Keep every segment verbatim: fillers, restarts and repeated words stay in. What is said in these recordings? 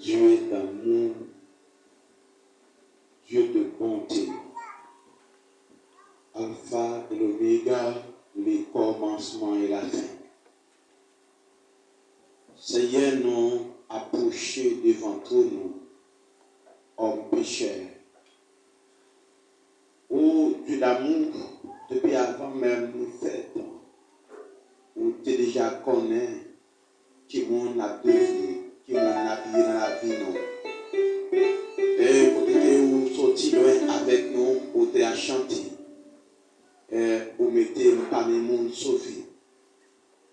Dieu d'amour, Dieu de bonté, Alpha et l'Oméga, le commencement et la fin. Seyè, nou apwoche devan twòn ou, òm pechè. O Dye damou, depi avan menm nou fèt, ou te deja konnen ki moun n ap devni, ki moun n ap ye nan lavi nou. E kote ke ou soti lwen avèk nou, ou te achante, e ou mete nou pami moun sove.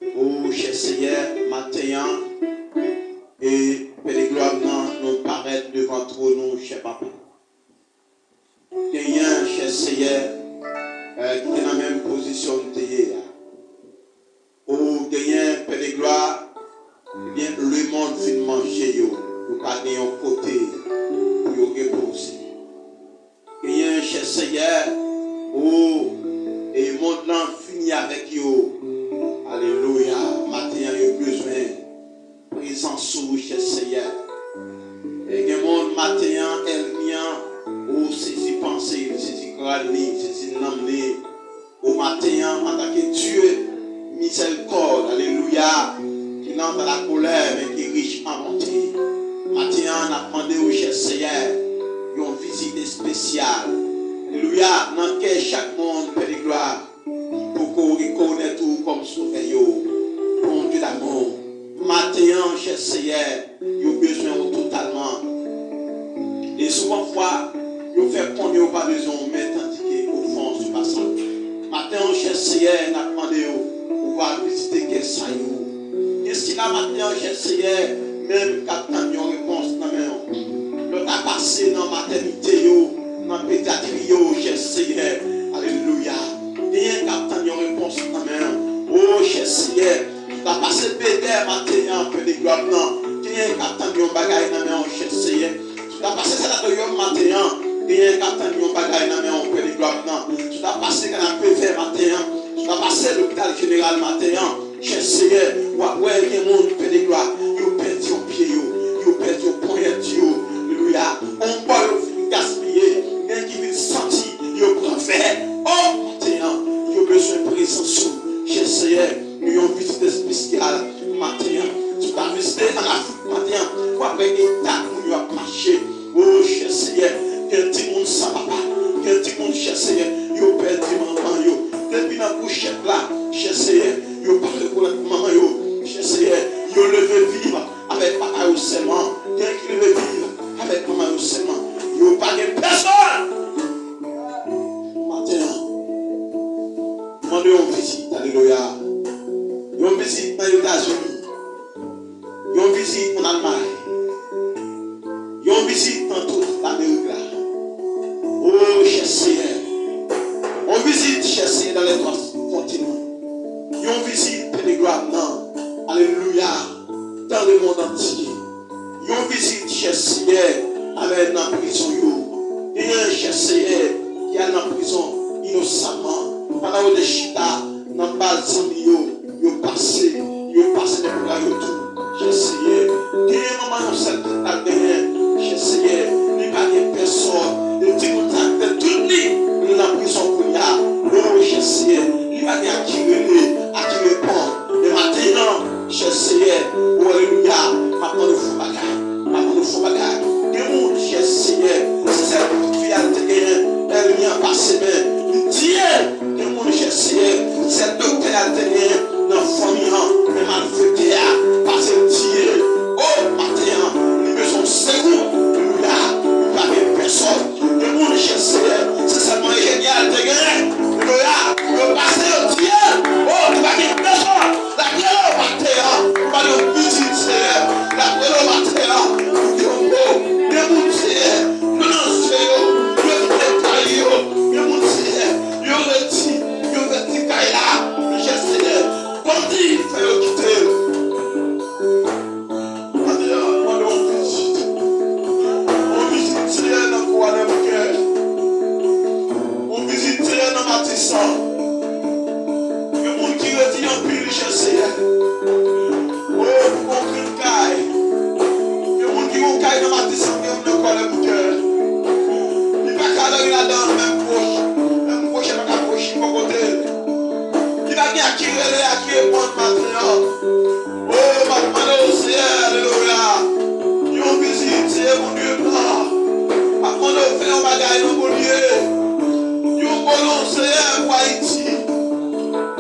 O chè Seyè, maten an, e Pè de glwa m nan, nou parèt devan twòn ou, chè Papa. Genyen, chè Seyè, e, ki te nan menm pozisyon m te ye a. O genyen, Pè de glwa, ebyen, lemonn fin manje yo. Yo pa gen yon kote pou yo repoze. Genyen, chè Seyè, o, e mond lan fini avèk yo. Alelouya. Maten an, yo bezwen prezans ou, chè Seyè. E gen moun maten an, ènmi an, o, sezi panse, li sezi kràn li, sezi nanm li. O maten an, antanke Dye mizèrikòd, alelouya, ki lent à la colère, men ki rich an bonte. Maten an, n ap mande w, chè Seyè, yon vizit espesyal. Alelouya, nan kè chak moun, Pè de glwa, ki poko rekonèt ou kòm Sovè yo. Bondye damou, maten an, chè Seyè, yo bezwen w totalman. E souvan fwa, yo fè konnen yo pa bezwen w, men tandike ofans se pa sa. Maten an, chè Seyè, n ap mande w pou w al vizite kè sa yo. Gen sila maten an, chè Seyè, menm k ap tann yon repons nan men w. Lè w ta pase nan matènite yo, nan pedyatri yo, chè Seyè, alelouya. Genyen k ap tann yon repons nan men w. O, chè Seyè, si w ta pase Bedè maten an, Pè de glwa m nan, genyen k ap tann yon bagay nan men w, chè Seyè. Si w ta pase Sanatoriyòm maten an, genyen k ap tann yon bagay nan men w, Pè de glwa m nan. Si w ta pase Kanapevè maten an, si w ta pase Lopital Jeneral maten an, chè Seyè, w ap wè gen moun, Pè de glwa, yo pèdi yon pye yo, yo pèdi yon ponyèt yo. Alelouya. On bò yo fin gaspiye, gen ki vin santi yo pran vè. O, maten an, yo bezwen prezans ou, chè Seyè. Yon vizit espesyal maten an. Si w ta vizite an Afrik maten an, w ap wè eta moun yo ap mache. O, chè Seyè, gen timoun san papa, gen timoun, chè Seyè, yo pèdi manman yo. Depi nan kouchèt la, chè Seyè, yo pa rekonèt manman yo. Chè Seyè, yo leve viv avèk papa yo sèlman. Gen ki leve viv avèk manman yo sèlman. Yo pa gen pèsonn. Maten an, mande yon vizit, alelouya. Yon vizit nan Etazini. Yon vizit an Almay. Yon vizit nan tout Lamerik la. O, chè Seyè. Yon vizit, chè Seyè, dans les trois continents. Yon vizit, Pè de glwa m nan. Alelouya. Dans le monde entier. Yon vizit, chè Seyè, amèn, nan prizon yo. Genyen, chè Seyè, ki al nan prizon inosaman. Pandan yo te chita nan bal zanmi yo, yo pase, yo pase nan bra yo tou. Chè Seyè, genyen manman yon sèl pitit l ap genyen. Chè Seyè, li pa gen pèsòn. E timoun sa te tout li, li nan prizon kounye a. O, chè Seyè, li pa gen a ki rele, a ki reponn. Men maten an, chè Seyè, o, alelouya, m ap mande w fè yon bagay. M ap mande w fè yon bagay. Gen moun, chè Seyè, se sèl pitit fi a l te genyen, ènmi an pase men, li tiye. Gen moun, chè Seyè, sèl doktè a l te genyen nan fanmi an, men malfektè a pase l tiye. O, maten an, li bezwen w, Kòlè pou kè. Li pa ka dòmi ladan l, menm pwoch, menm pwoch pa ka pwoch li bò kote l. Li pa gen a ki rele, a ki reponn maten an. O, m ap mande w, Seyè, alelouya, yon vizit, Seyè Bondye m nan. M ap mande w fè yon bagay nan Bondye. Yon bolon, Seyè, pou Ayiti.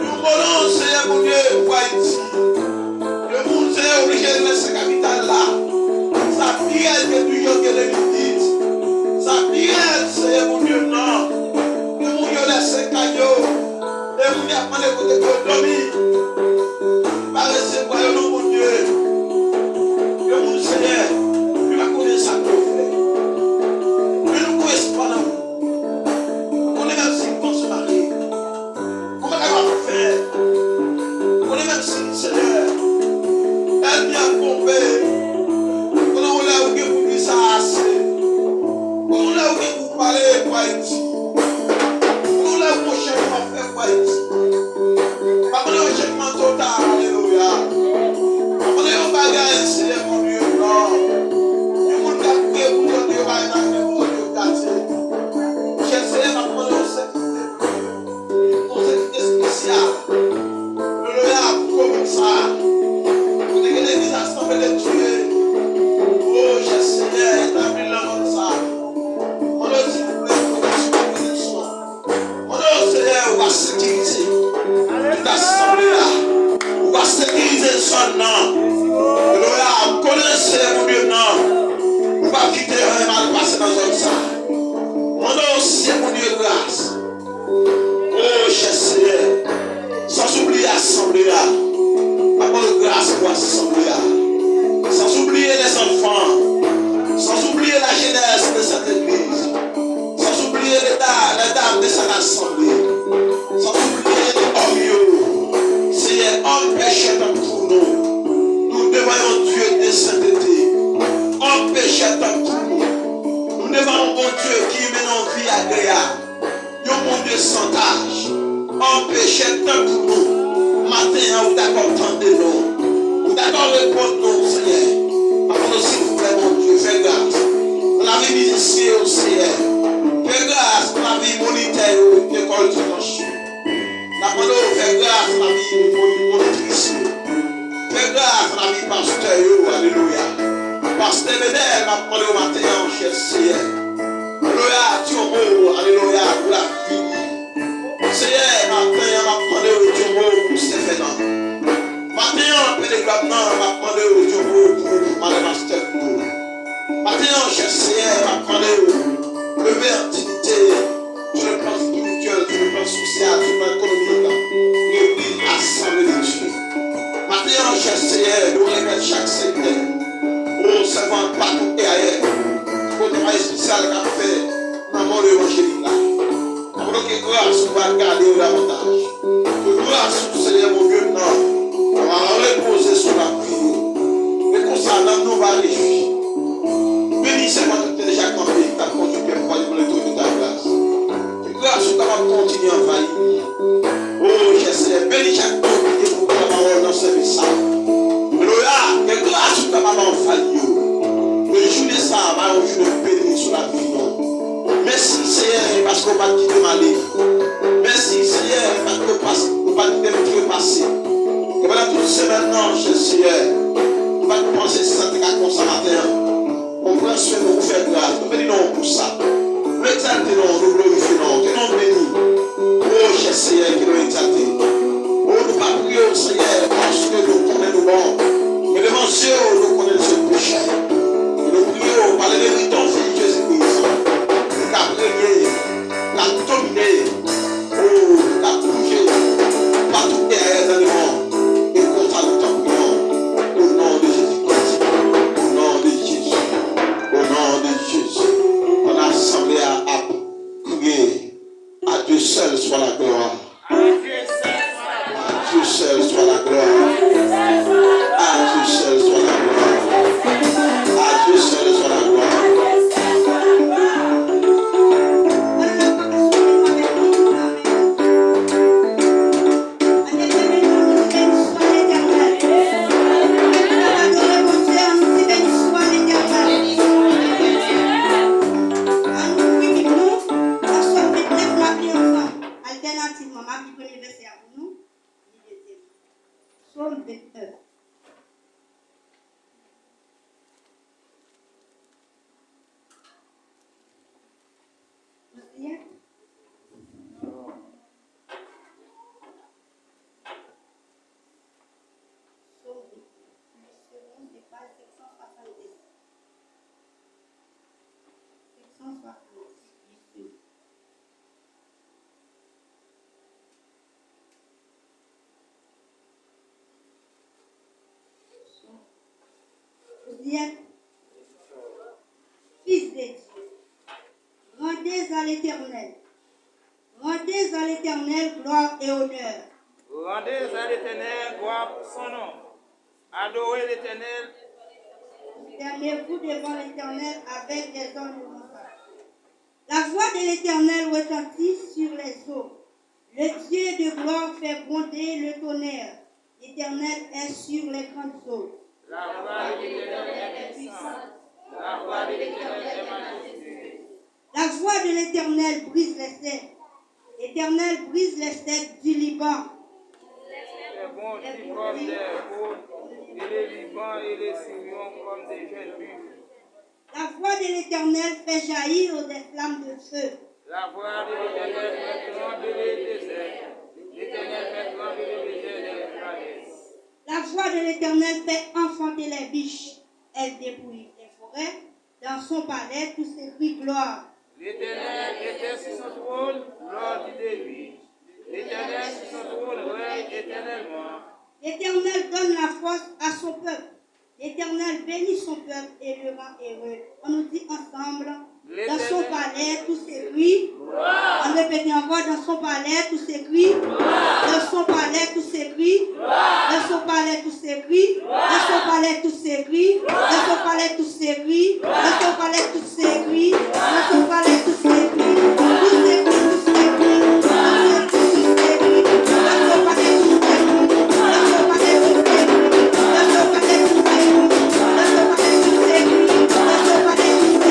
Yon bolon, Seyè Bondye, pou Ayiti. Yon moun, Seyè, oblije lese kapital la. Sa pi rèd ke Nouyòk e de mil dis. Sa pi rèd, Seyè Bondye m nan. Gen moun yo lese kay yo. Gen moun y ap mande kote pou yo dòmi. Li pa resevwa yo non, Bondye. Gen moun, Seyè, yo pa konnen sa pou yo fè. Men nou kwè espwa nan ou. Konnen menm si van sou mare. Ou pa kapab fè. Konnen menm si, Seyè, ènmi ap tonbe. Konnen yon lè ou gen pou di sa ase. Konnen yon lè ou gen pou pale pou Ayiti. Konnen yon lè ou gon chanjman fè pou Ayiti. Pa konnen yon chanjman total, alelouya. Pa konnen yon bagay, Seyè Bondye, non. Yon moun k ap priye pou tande yo, pa nan men pou tande yo gate. Monchè, Seyè, m ap mande yon sekirite. Yon sekirite espesyal. Alelouya, pou komin sa. Kote ke legliz la sanble de Dye. O, Jezi Senyè, etabli l nan zòn sa. Mande w, silvouplè, pou w kontinye pwoteksyon. Mande w, Senyè, ou va sekirize tout asanble a. Ou va sekirize zòn nan. Alelouya, m konnen, Senyè, Bondye m nan. Ou va kite anyen mal pase nan zòn sa. Mande w, Senyè, Bondye, gras. O, chè Senyè, san oubliye asanble a. M ap mande w gras pou asanble a. San oubliye lèzanfan. San oubliye lajenès de sèt legliz. San oubliye leda-, ledam de sèt asanble. San oubliye òm yo. Senyè, òm pechè tankou nou. Nou devan yon Dye de sentete. Òm pechè tankou nou. Nou devan yon Bondye ki mennen yon vi agreyab. Yon Bondye san tach, anpeche tankou nou. Maten an, ou dakò tande nou. Ou dakò reponn nou, Senyè. Papa nou, silvouplè, Bondye, fè gras nan lavi mizisyen yo, Senyè. Fè gras nan lavi monitè yo, lekòl dimanch yo. N ap mande w fè gras nan lavi moni-, monitris yo. Fè gras nan lavi pastè yo, alelouya. Pastè Bedèl, m ap mande w maten an, chè Senyè. Alelouya, di yon mo, alelouya, pou lavi li. Senyè, maten an, m ap mande w di yon mo pou Stephen nan. Maten an, Pè de glwa m nan, m ap mande w di yon mo pou, pou madan pastè Claude. Maten an, chè Senyè, m ap mande w leve an diyite, sou le plan espirityèl, sou le plan sosyal, sou le plan ekonomik, legliz, asanble de Dye. Maten an, chè Senyè, nou remèt chak sektè, o, sèvant patou e ayè, pou travay espesyal k ap fè nan mond evanjelik la. Apre ke gras ou va gade yo davantaj. Ke gras ou, Senyè Bondye m nan, va repoze sou lavi yo. E konsa, nanm nou va rejwi. Beni sèvant ou ki te deja kanpe, ki t ap kondui pèp ou a devan lotwòn de ta gras. Ke gras ou kapab kontinye anvayi li. O, chè Senyè, beni chak moun ki te pran pawòl nan sèvis sa. Alelouya, ke gras ou kapab anvayi yo. Ke jounen sa a va yon jounen beni sou lavi nou. Mèsi, Senyè, paske w pa t kite m ale. Mèsi, Senyè, paske w pa, w pa t kite m trepase. E pandan tout semèn nan, Senyè, m pa t panse sa te ka konsa maten an. Ou pran swen nou, ou fè gras. Nou beni non w pou sa. Nou egzalte non w, nou glorifye non w. Ke non w beni. O, chè Senyè, ke non w egzalte. O, nou pa priye w, Senyè, paske nou konnen nou bon. Men devan zye w, nou konnen nou se pechè. E nou priye w, pa le merit an fi Jezi Kris, ki ka renye, ki ka domine, o, ki ka bouje patou dèyè nan lemonn. E konsa nou t ap priye w, o non de Jezi Kris, o non de Jezi, o non de Jezi. Pandan asanble a ap kriye, à Dieu seul soit la gloire. À Dieu seul soit la gloire. À Dieu seul soit la gloire. Fils de Dieu. Rendez à l'Éternel. Rendez à l'Éternel gloire et honneur. Rendez à l'Éternel gloire pour son nom. Adorez l'Éternel. Prosternez-vous devant l'Éternel avec des hommes louanges. La voix de l'Éternel retentit sur les eaux. Le Dieu de gloire fait gronder le tonnerre. L'Éternel est sur les grandes eaux. La voix de l'Éternel est puissante. La voix de l'Éternel est majestueuse. La voix de l'Éternel brise les cerbes. L'Éternel brise les cerbes du Liban. Les bons comme des cônes, et le Liban et les Sirions comme des jeunes buffles. La voix de l'Éternel fait jaillir des flammes de feu. La voix de l'Éternel fait trembler le désert. L'Éternel fait trembler le désert de l'Efraïm. La voix de l'Éternel fait enfanter les biches. Elle dépouille les forêts. Dans son palais, tout s'écrie gloire. L'Éternel était sur son trône, gloire dit David. L'Éternel sur son trône règne éternellement. L'Éternel donne la force à son peuple. L'Éternel bénit son peuple et le rend heureux. On nous dit ensemble, dans son palais, tout s'écrit. On répète encore, dans son palais, tout s'écrit. Dans son palais, tout s'écrit. Dans son palais, tout s'écrit. Dans son palais, tout s'écrit. Dans son palais, tout s'écrit. Dans son palais, tout s'écrit. Dans son palais, tout s'écrit. Tout s'écrit, tout s'écrit. Tout s'écrit, tout s'écrit. Dans son palais, tout s'écrit.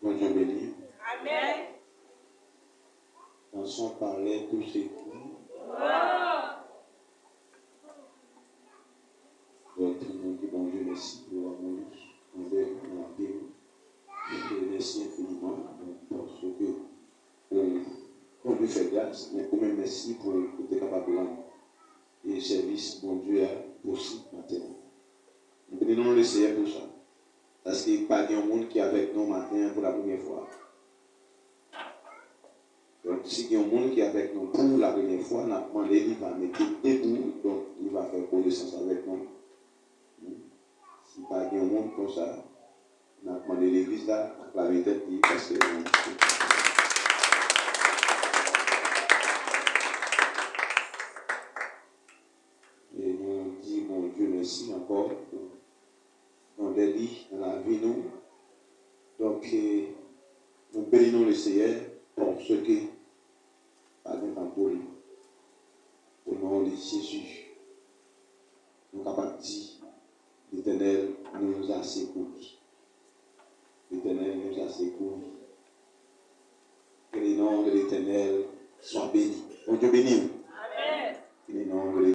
Bondye beni. Amèn. Dans son palais, tout s'écrit. Donk, nou di Bondye mèsi pou lanmou li anvè nou, nan lavi nou. E mèsi enfiniman, donk, paske ou, Bondye fè gras, men ou menm mèsi pou ou te kapab rann e sèvis Bondye a posib maten an. Nou beni non Lesenyè pou sa. Paske pa gen yon moun ki avèk nou maten an pou la premyè fwa. Donk, si gen yon moun ki avèk nou pou la premyè fwa, n ap mande li va mete l debou, donk, li va fè konesans avèk nou. Si pa gen yon moun konsa, n ap mande legliz la aklame tèt li, paske nou. E nou di Bondye mèsi ankò pou grandè li nan lavi nou. Donk, eh, nou beni non Lesenyè, paske pa gen tan pou li. O non de Jezi, nou kapab di, L'Éternel nous a secourus. L'Éternel nous a secourus. Que le nom de l'Éternel soit béni. Bondye beni w.